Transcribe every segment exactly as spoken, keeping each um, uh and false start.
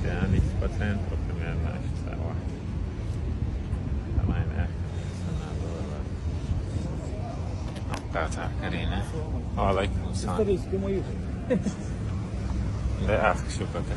يعني، po centru primjerno nešto se ovo. Tamo je nešto, nisam nadobro. Tata Karina. Alaikum salam. Gde, ah, šukate.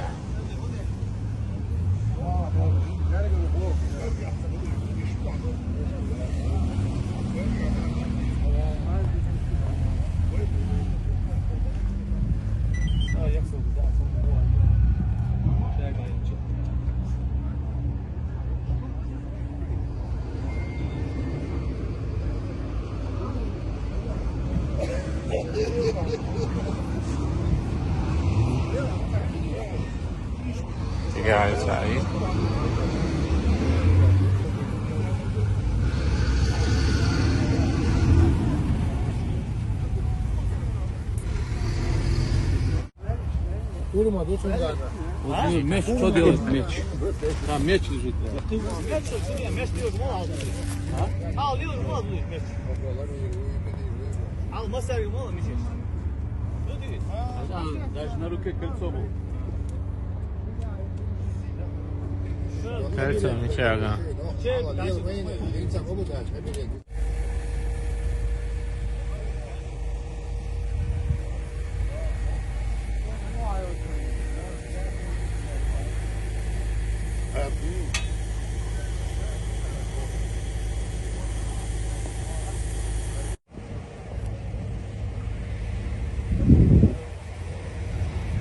Egal, Said. Vurma, dur sen zaten. Uzun meč, što djelo meč? Da, meč leži tu. Meč, što nije, meč ti još malo. Ha? A, li još malo, meč. Al masar malo, meč. Ljudi. Da, daš na ruke krcovo. Krcovo mi će, aga. Će, da.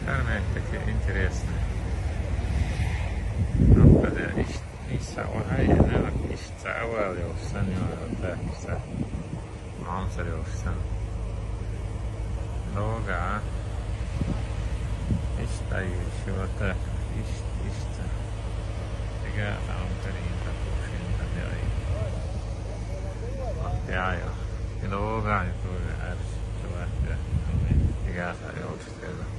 Kar me, taky interesno. Ama da iş, iş sava, hajde, ne bak, iş sava, ali ostane, da, sa. Mam se još sam. Doga. Ista i života. Ist, ista. Ega, tamo karinta, pušinta, djeli. Mahte ajo. I doga, i to je, er, života. Ega, sa još, ega.